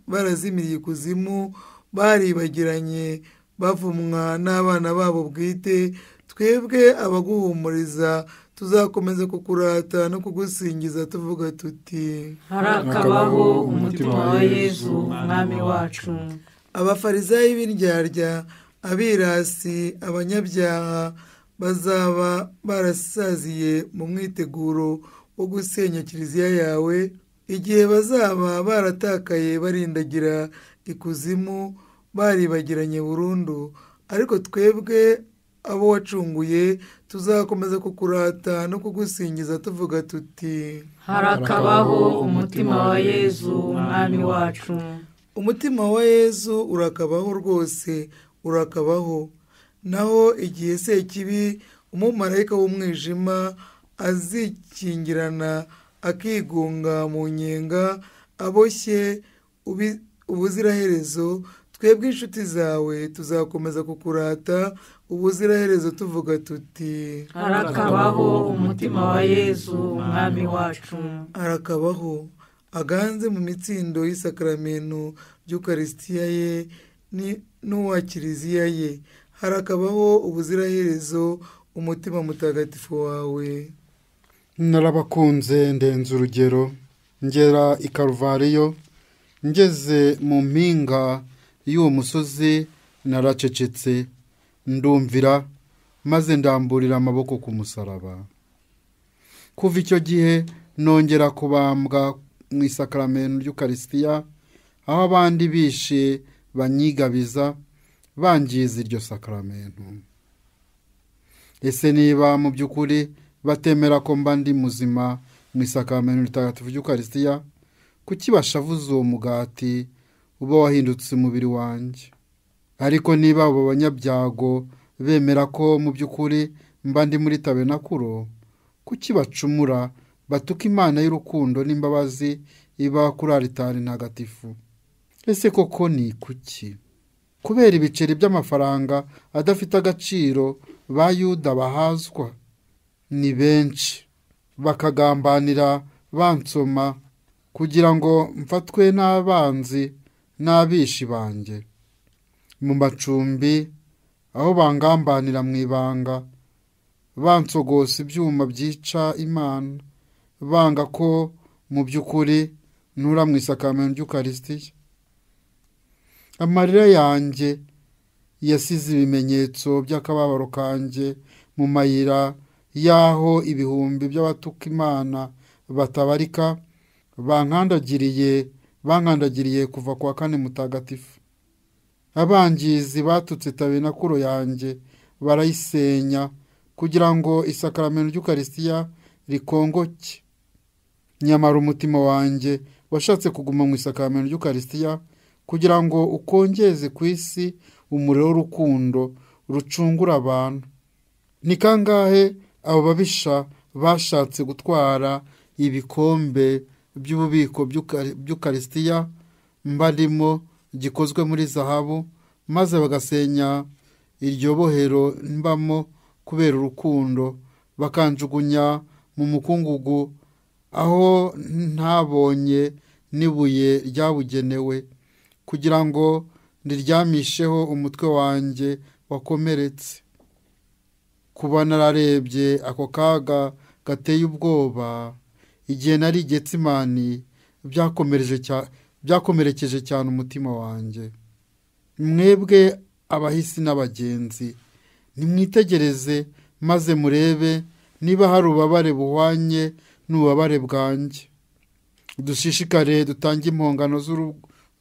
barazimiriye ikuzimu baribagiranye, bavumwa n'abana babo bwite, twebwe abaguhumuriza tuzakomeza kukurata no kugusingiza tuvuga tuti: Harakabaho umutima wa Yezu umwami wacu. Abafarisayi b'indyarya, abirasi, abanyabyaha bazaba barasaziye mu mwiteguro wo gusenya Kiliziya yawe. Igihe bazaba baratakaye barindagira ikuzimu baribagiranye burundu, ariko twebwe abo wacunguye tuzakomeza kukurata no kugusingiza tuvuga tuti: Harakabaho umutima wa Yezu umwami wacu. Umutima wa Yezu urakabaho rwose, urakabaho. Naho igihe Sekibi umumarayika w'umwijima azikingirana akigunga mu nyenga aboshye ubuziraherezo, twebwe inshuti zawe tuzakomeza kukurata ubuziraherezo tuvuga tuti: Harakabaho umutima wa Yezu umwami wacu. Harakabaho aganze mu mitsindo y'isakramento ry'Ukarisitiya ye n'uwa Kiliziya ye. Harakabaho ubuziraherezo umutima mutagatifu wawe. Narabakunze ndenze urugero, ngera i Karuvariyo, ngeze mu mpinga y'uwo musozi naracecetse, ndumvira, maze ndamburira amaboko ku musaraba. Kuva icyo gihe nongera kubambwa mu isakramento ry'Ukarisitiya, aho abandi bishe banyigabiza bangiza iryo sakramento. Ese niba mu by'ukuri batemera ko mba ndi muzima mu isakramento ritagatifu ry'Ukarisitiya, kuki bashavuza uwo mugati uba wahindutse umubiri wanjye? Ariko niba abo banyabyago bemera ko mu by'ukuri mba ndi muri tabenakuro, kuki bacumura batuka Imana y'urukundo n'imbabazi iba kuri alitari ntagatifu? Ese koko ni kuki? Kubera ibiceri by'amafaranga adafite agaciro ba Yuda bahazwa ni benshi, bakagambanira bansoma kugira ngo mfatwe n'abanzi n'abishi banjye mu macumbi, aho bangambanira mu ibanga, bansogosa ibyuma byica Imana, banga ko mu by'ukuri ntura mu isakramento ry'Ukarisitiya. Amarira yanjye yasize ibimenyetso by'akababaro kanjye mu mayira y'aho ibihumbi by'abatuka Imana batabarika bankandagiriye kuva kwa kane mutagatifu. Abangizi batutse tabenakuro yanjye barayisenya kugira ngo isakramento ry'Ukarisitiya rikongoke. Nyamara umutima wanjye washatse kuguma mu isakramento ry'Ukarisitiya kugira ngo ukongeze ku isi umuriro w'urukundo rucungura abantu. Ni kangahe abo babisha bashatse gutwara ibikombe by'ububiko by'Ukarisitiya mba ndimo gikozwe muri zahabu, maze bagasenya iryo bohero mbamo kubera urukundo, bakanjugunya mu mukungugu aho ntabonye n'ibuye ryabugenewe kugira ngo ndiryamisheho umutwe wanjye wakomeretse. Kuba nararebye ako kaga gateye ubwoba igihe nari Getsimani byakomerekeje cyane umutima wanjye. Mwebwe abahisi n'abagenzi, nimwitegereze maze murebe niba hari ububabare buhwanye n'ububabare bwanjye. Dushishikare dutange impongano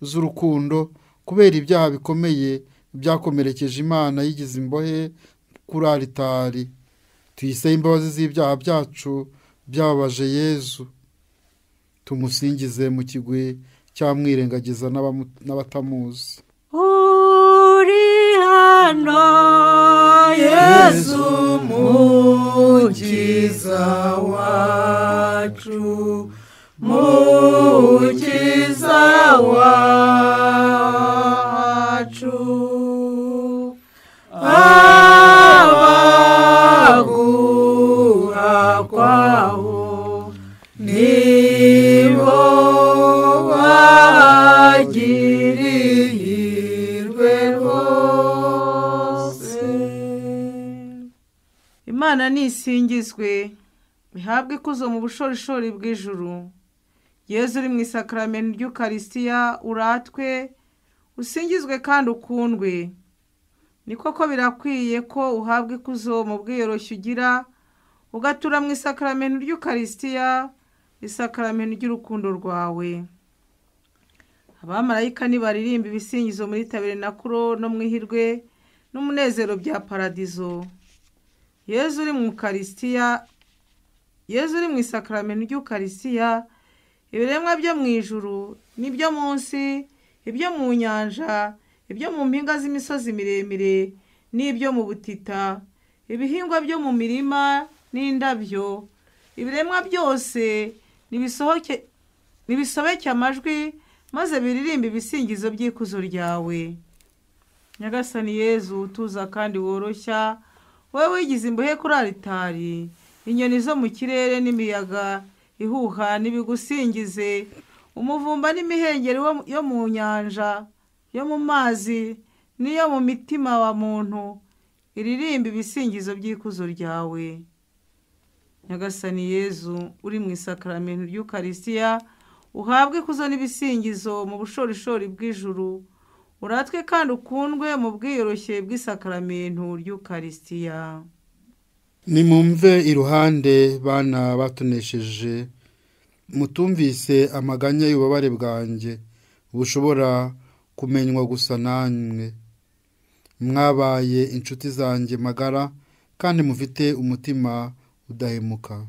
z'urukundo kubera ibyaha bikomeye byakomerekeje Imana yigize imbohe kuri alitari. Tuyisabe imbabazi z'ibyaha byacu byababaje Yezu, tumusingize mu kigwi cyamwirengagiza n'abatamuzi. Uri hano Yezu mukiza wacu, mukiza wacu, abaguha kwawo nibo bagirihirwe rwose. Imana nisingizwe, ihabwe ikuzo mu bushorishori bw'ijuru. Yezu uri mu isakaramentu ry'Ukarisitiya uratwe, usingizwe kandi ukundwe. Ni koko birakwiye ko uhabwa ikuzo mu bwiyoroshyo ugira, ugatura mu isakaramentu ry'Ukarisitiya, isakaramentu ry'urukundo rwawe. Abamarayika nibaririmba ibisingizo muri tabernakulo no mu ihirwe n'umunezero bya paradizo. Yezu uri mu Ukarisitiya, Yezu uri mu isakaramentu ry'Ukarisitiya, ibiremwa byo mu ijuru n'ibyo munsi, ibyo mu nyanja, ibyo mu mpinga z'imisozi miremire n'ibyo mu butita, ibihingwa byo mu mirima n'indabyo, ibiremwa byose nibisoheke amajwi maze biririmbe ibisingizo by'ikuzo ryawe. Nyagasani Yezu utuza kandi woroshya, wowe wigize imbohe kuri alitari, inyoni zo mu kirere n'imiyaga ihuha nibigusingize, umuvumba n'imihengeri yo mu nyanja, yo mu mazi n'iyo mu mitima wa muntu, iririmba ibisingizo by'ikuzo ryawe. Nyagasani Yezu uri mu isakaramentu ry'Ukarisitiya, uhabwe ikuzo n'ibisingizo mu bushorishori bw'ijuru, uratwe kandi ukundwe mu bwiyoroshye bw'isakaramentu ry'Ukarisitiya. Nimumve iruhande bana batonesheje, mutumvise amaganya y'ububabare bwanjye bushobora kumenywa gusa namwe. Mwabaye inshuti zanjye magara kandi mufite umutima udahemuka.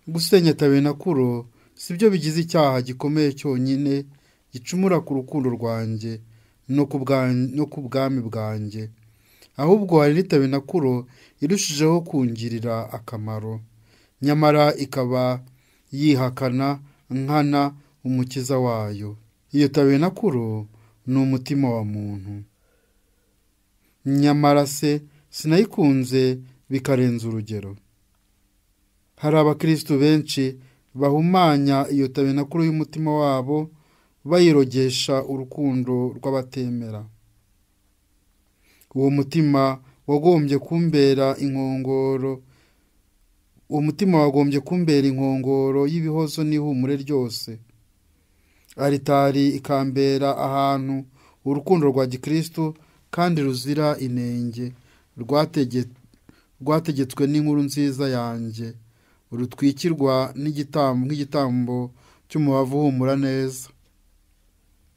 Gusenya tabernakulo si byo bigize icyaha gikomeye cyonyine gicumura ku rukundo rwanjye no ku bwami bwanjye, ahubwo hari n'itabernakulo irushijeho kungirira akamaro, nyamara ikaba yihakana nkana umukiza wayo. Iyo tabernakulo ni umutima wa muntu. Nyamara se sinayikunze bikarenza urugero. Hari abakristu benshi bahumanya iyo tabernakulo y'umutima wabo bayirogesha urukundo rw'abatemera. Uwo mutima wagombye kumbera inkongoro, uwo mutima wagombye kumbera inkongoro y'ibihozo n'ihumure ryose. Alitari ikambera ahantu urukundo rwa gikristu kandi ruzira inenge rwategetswe n'inkuru nziza yanjye, rutwikirwa nk'igitambo cy'umubavu uhumura neza.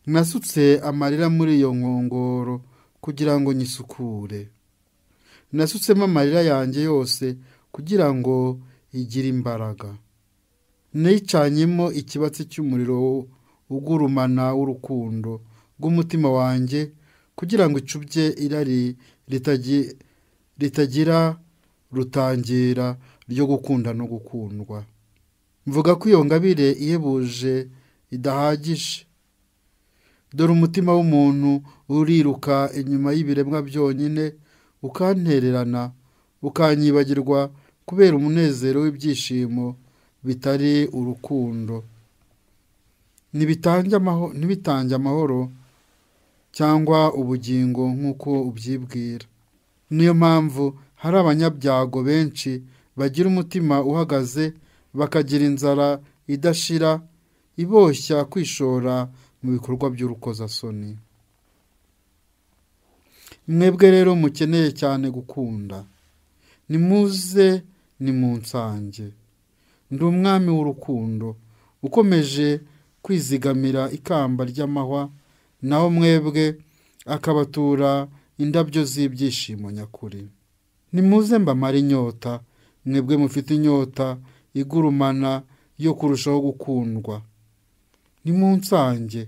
Nasutse amarira muri iyo nkongoro kugira ngo nyisukure. Nasutsemo amarira yanjye yose kugira ngo igire imbaraga. Nicanyemo ikibatsi cy'umuriro ugurumana w'urukundo rw'umutima wanjye kugira ngo icubye irari ritagira rutangira ryo gukunda no gukundwa. Mvuga ko iyo ngabire ihebuje idahagije. Dore umutima w'umuntu uriruka inyuma y'ibiremwa byonyine, ukantererana, ukanyibagirwa kubera umunezero w'ibyishimo bitari urukundo. Ntibitange amahoro cyangwa ubugingo nk'uko ubyibwira. Niyo mpamvu hari abanyabyago benshi bagira umutima uhagaze, bakagira inzara idashira iboshya kwishora mu bikorwa by'urukozasoni. Mwebwe rero mukeneye cyane gukunda, nimuze nimunsange. Ndi umwami w'urukundo ukomeje kwizigamira ikamba ry'amahwa, naho mwebwe akabatura indabyo z'ibyishimo nyakuri. Nimuze mbamare inyota, mwebwe mufite inyota igurumana yo kurushaho gukundwa. Nimunsange,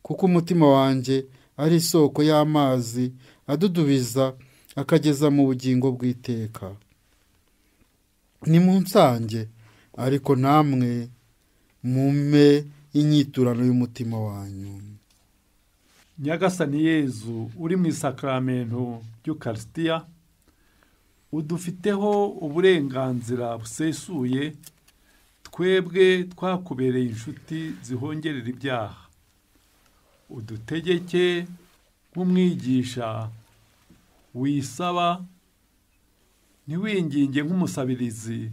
kuko umutima wanjye ari isoko y'amazi adudubiza akageza mu bugingo bw'iteka. Nimunsange, ariko namwe mumpe inyiturano y'umutima wanyu. Nyagasani Yezu uri mu isakaramentu ry'Ukarisitiya, udufiteho uburenganzira busesuye, twebwe twakubereye inshuti zihongerera ibyaha. Udutegeke nk'umwigisha wisaba, ntiwinginge nk'umusabirizi,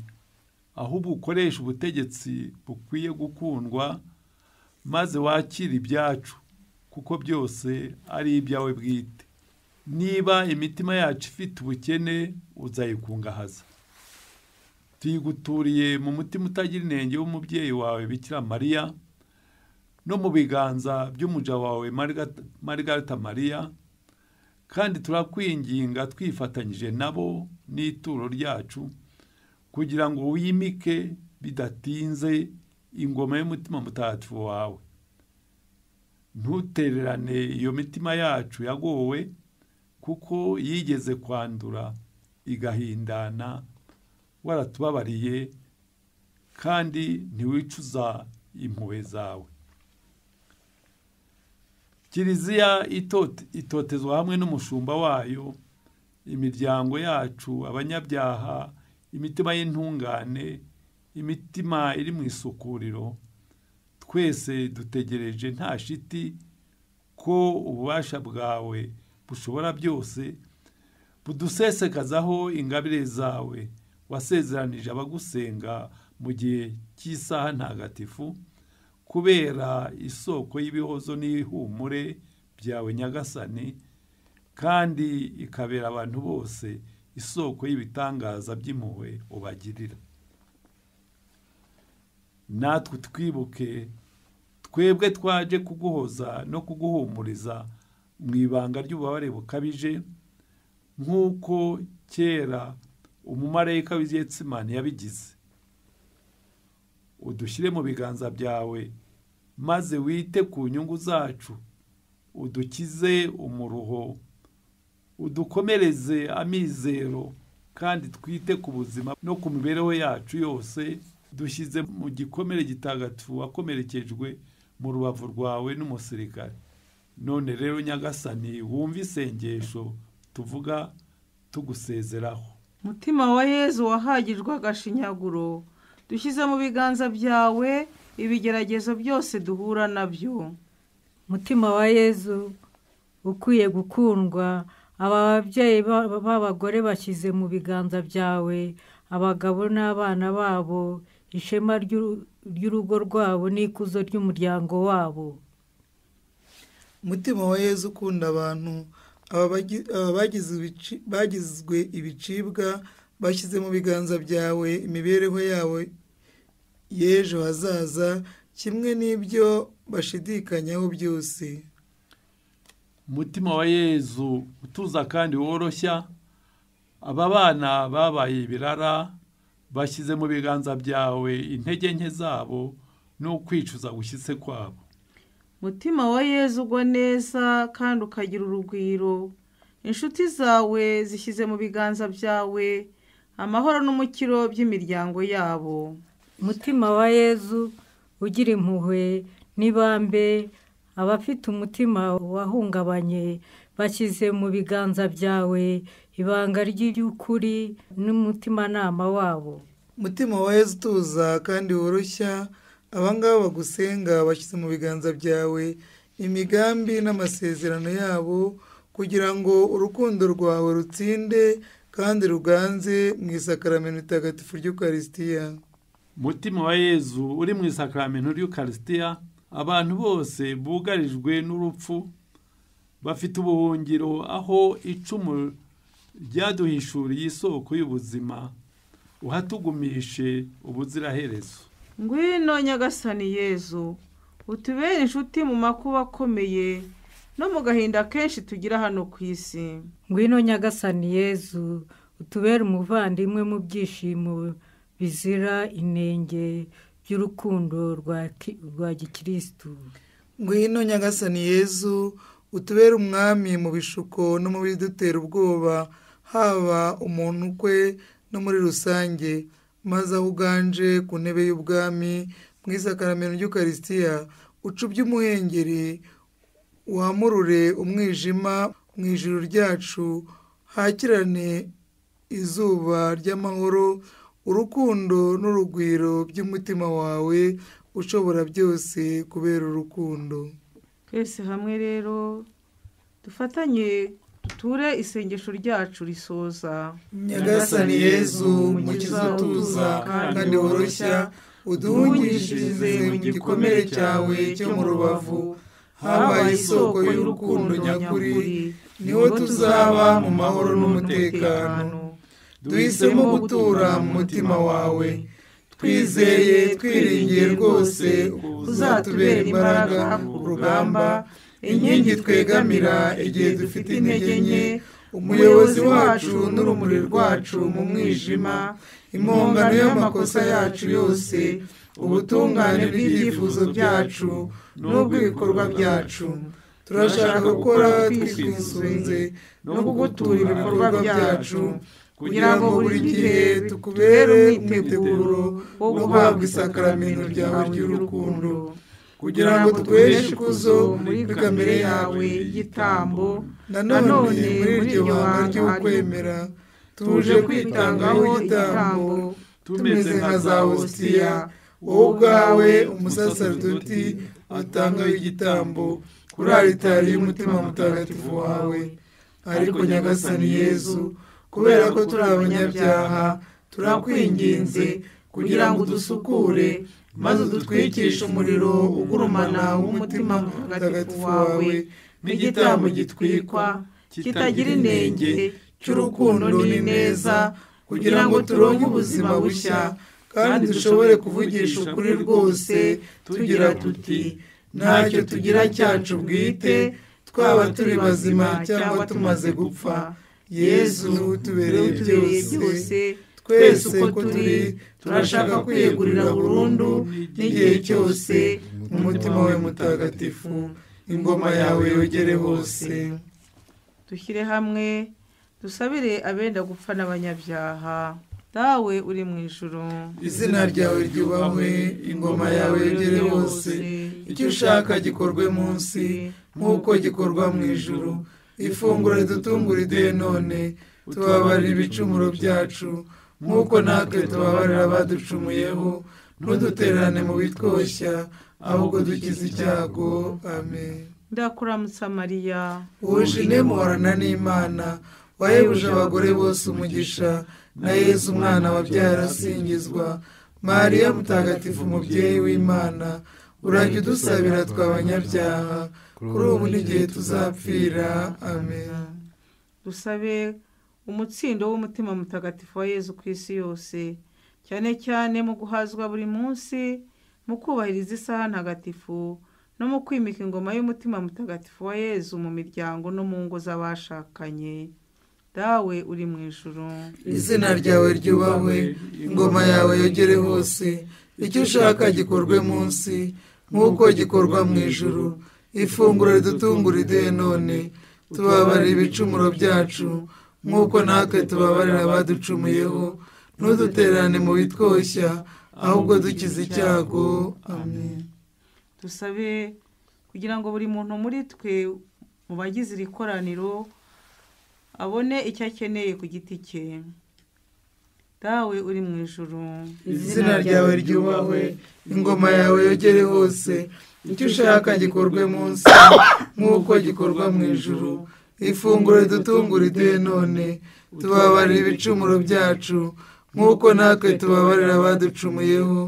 ahubwo ukoreshe ubutegetsi bukwiye gukundwa, maze wakire ibyacu, kuko byose ari ibyawe bwite. Niba imitima yacu ifite ubukene, uzayikungahaza. Tuyiguturiye mu mutima utagira inenge w'umubyeyi wawe Bikira Mariya, no mu biganza by'umuja wawe Margarita Mariya, kandi turakwinginga twifatanyije nabo n'ituro ryacu, kugira ngo wimike bidatinze ingoma y'umutima mutagatifu wawe. Ntutererane iyo mitima yacu yagowe, kuko yigeze kwandura igahindana, waratubabariye kandi ntiwicuza impuhwe zawe. Kiliziya itotezwa hamwe n'umushumba wayo, imiryango yacu, abanyabyaha, imitima y'intungane, imitima iri mu isukuriro, twese dutegereje nta shiti ko ububasha bwawe bushobora byose budusesekazaho ingabire zawe wasezeranije abagusenga mu gihe cy'isaha ntagatifu, kubera isoko y'ibihozo n'ihumure byawe Nyagasani, kandi ikabera abantu bose isoko y'ibitangaza by'impuhwe ubagirira. Natwe twibuke twebwe twaje kuguhoza no kuguhumuriza mu ibanga ry'ububabare bukabije, nk'uko kera umumarayika w'i Getsemani yabigize. Udushyire mu biganza byawe, maze wite ku nyungu zacu, udukize umuruho, udukomereze amizero, kandi twite ku buzima no ku mibereho yacu yose, dushyize mu gikomere gitagatifu wakomerekejwe mu rubavu rwawe n'umusirikare. None rero Nyagasani, wumve isengesho tuvuga tugusezeraho. Mutima wa Yezu wahagijwe agashinyaguro, dushyize mu biganza byawe ibigeragezo byose duhura nabyo. Mutima wa Yezu ukwiye gukundwa, aba babyeyi b'abagore bashyize mu biganza byawe abagabo n'abana babo, ishema ry'urugo rwabo n'ikuzo ry'umuryango wabo. Mutima wa Yezu ukunda abantu, aba bagizwe ibicibwa bashyize mu biganza byawe imibereho yabo y'ejo hazaza, kimwe n'ibyo bashidikanyaho byose. Mutima wa Yezu utuza kandi woroshya, aba bana babaye ibirara bashyize mu biganza byawe intege nke zabo no kwicuza gushyitse kwabo. Mutima wa Yezu ugwa neza kandi ukagira urugwiro, inshuti zawe zishyize mu biganza byawe amahoro n'umukiro by'imiryango yabo. Mutima wa Yezu ugira impuhwe n'ibambe, abafite umutima wahungabanye bashyize mu biganza byawe ibanga ry'ukuri n'umutimanama wabo. Mutima wa Yezu utuza kandi woroshya, abangaba bagusenga bashyize mu biganza byawe imigambi n'amasezerano yabo, kugira ngo urukundo rwawe rutsinde kandi ruganze mu isakaramentu ritagatifu ry'Ukarisitiya. Mutima wa Yezu uri mu isakaramentu ry'Ukarisitiya, abantu bose bugarijwe n'urupfu bafite ubuhungiro aho icumu ryaduhishuriye isoko y'ubuzima, uhatugumishe ubuziraherezo. Ngwino Nyagasani Yezu, utubere inshuti mu makuba akomeye no mu gahinda kenshi tugira hano ku isi. Ngwino Nyagasani Yezu, utubere umuvandimwe mu byishimo bizira inenge by'urukundo rwa gikristu. Ngwino Nyagasani Yezu, utubere umwami mu bishuko no mu bidutera ubwoba, haba umuntu ukwe no muri rusange, maze aho uganje ku ntebe y'ubwami mu isakaramentu ry'Ukarisitiya, ucubye umuhengeri wamurure umwijima mu ijuru ryacu, hakirane izuba ry'amahoro, urukundo n'urugwiro by'umutima wawe ushobora byose kubera urukundo. Twese hamwe rero dufatanye duture isengesho ryacu risoza. Nyagasani Yezu, mukiza utuza kandi woroshya, uduhungishirize mu gikomere cyawe cyo mu rubavu, habaye isoko y'urukundo nyakuri, niho tuzaba mu mahoro n'umutekano. Duhisemo gutura mu mutima wawe, twizeye twiringiye rwose uzatubera imbaraga ku rugamba, inkingi twegamira igihe dufite intege nke, umuyobozi wacu n'urumuri rwacu mu mwijima, impongano y'amakosa yacu yose, ubutungane bw'ibyifuzo byacu n'ubw'ibikorwa byacu. Turashaka gukora twisunze no kugutura ibikorwa byacu, kugira ngo buri gihe tukubere umwiteguro wo guhabwa isakaramentu ryawe ry'urukundo, kugira ngo tuguheshe ikuzo muri kamere yawe y'igitambo. Nanone muri iryo banga ry'ukwemera tuje kwitangaho igitambo, tumeze nka za Hositiya, wowe ubwawe umusaseridoti atangaho igitambo kuri alitari y'umutima mutagatifu wawe. Ariko Nyagasani Yezu, kubera ko turi abanyabyaha, turakwinginze kugira ngo udusukure, maze udutwikishe umuriro ugurumana w'umutima mutagatifu wawe, nk'igitambo gitwikwa kitagira inenge cy'urukundo n'ineza, kugira ngo turonke ubuzima bushya kandi dushobore kuvugisha ukuri rwose tugira tuti: ntacyo tugira cyacu bwite, twaba turi bazima cyangwa tumaze gupfa. Yezu tubereye byose, twese uko turi turashaka kwiyegurira burundu n'igihe cyose mu mutima we mutagatifu, ingoma yawe yogere hose. Dushyire hamwe dusabire abenda gupfa n'abanyabyaha. Dawe uri mu ijuru, izina ryawe ryubahwe, ingoma yawe yogere hose, icyo ushaka gikorwe munsi nk'uko gikorwa mu ijuru. Ifunguro ridutungura iduhe none, tubabarira ibicumuro byacu nk'uko natwe tubabarira abaducumuyeho, ntudutererane mu bitwoshya, ahubwo dukize icyago. Amen. Ndakuramutsa Mariya, wuje inema n'Imana, wahebuje abagore bose umugisha, na Yezu umwana wabyaye arasingizwa. Mariya mutagatifu umubyeyi w'Imana, urajya udusabira tw'abanyabyaha, kuri ubu n'igihe tuzapfira. Amen. Dusabe umutsindo w'umutima mutagatifu wa Yezu ku isi yose, cyane cyane mu guhazwa buri munsi, mu kubahiriza isaha ntagatifu, no mu kwimika ingoma y'umutima mutagatifu wa Yezu mu miryango no mu ngo z'abashakanye. Dawe uri mu ijuru, izina ryawe ryubahwe, ingoma yawe yogere hose, icyo ushaka gikorwe munsi nk'uko gikorwa mu ijuru. Ifunguro ridutungura iduhe none, tubabarira ibicumuro byacu nk'uko natwe tubabarira abaducumuyeho, ntudutererane mu bitwoshya, ahubwo dukize icyago. Amen. Dusabe kugira ngo buri muntu muri twe mu bagize iri koraniro abone icyo akeneye ku giti cye. Dawe uri mu ijuru, izina ryawe ryubahwe, ingoma yawe yogere hose, icyo ushaka gikorwe munsi nk'uko gikorwa mu ijuru. Ifunguro ridutungura iduhe none, tubabarire ibicumuro byacu nk'uko natwe tubabarira abaducumuyeho,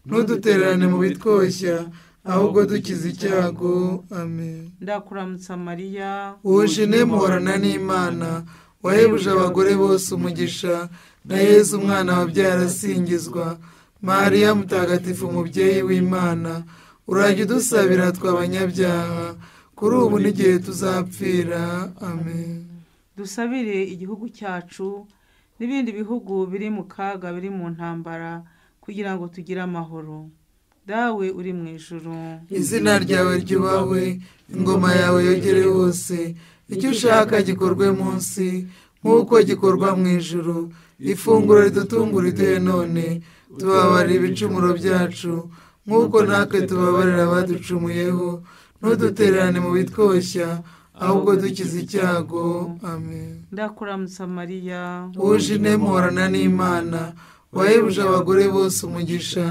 ntudutererane mu bitwoshya, ahubwo dukize icyago. Amen. Ndakuramutsa Mariya, wuje inema uhorana n'Imana, wahebuje abagore bose umugisha, na Yezu umwana wabyaye arasingizwa. Mariya mutagatifu umubyeyi w'Imana, urajya udusabira twe abanyabyaha, kuri ubu n'igihe tuzapfira. Amen. Dusabire igihugu cyacu n'ibindi bihugu biri mu kaga, biri mu ntambara, kugira ngo tugire amahoro. Dawe uri mu ijuru, izina ryawe ryubahwe, ingoma yawe yogere hose, icyo ushaka gikorwe munsi nk'uko gikorwa mu ijuru. Ifunguro ridutungura iduhe none, tubabarire ibicumuro byacu nk'uko natwe tubabarira abaducumuyeho, ntudutererane mu bitwoshya, ahubwo dukize icyago. Amen. Ndakuramutsa Mariya, wuje inema uhorana n'Imana, wahebuje abagore bose umugisha,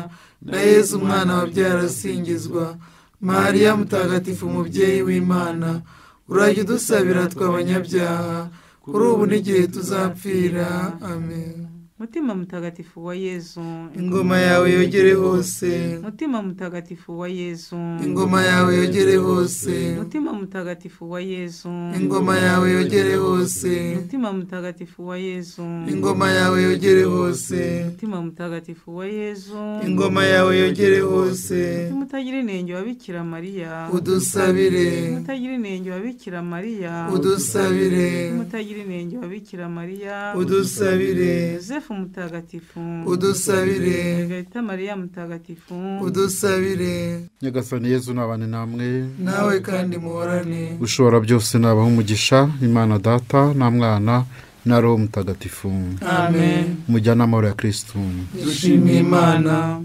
na Yezu umwana wabyaye arasingizwa. Mariya mutagatifu umubyeyi w'Imana, urajya udusabira twe abanyabyaha, kuri ubu n'igihe tuzapfira. Amen. Mutima mutagatifu wa Yezu, ingoma yawe yogere hose, Mutima mutagatifu wa Yezu, ingoma yawe yogere hose, Mutima mutagatifu wa Yezu, ingoma yawe yogere hose, Mutima mutagatifu wa Yezu, ingoma yawe yogere hose, Mutima mutagatifu wa Yezu, ingoma yawe yogere hose, Mutima utagira inenge wa Bikira Mariya, udusabire, Mutima utagira inenge wa Bikira Mariya, udusabire, Mutima utagira inenge wa Bikira Mariya, udusabire, Yozefu mutagatifu, udusabire, Margarita Mariya mutagatifu, udusabire. Nyagasani Yezu nabane namwe, nawe kandi muhorane. Ushobora byose nabaha umugisha, Imana Data na Mwana na Roho Mutagatifu. Amen. Mujyanama ya Kristu, dushimiye Imana.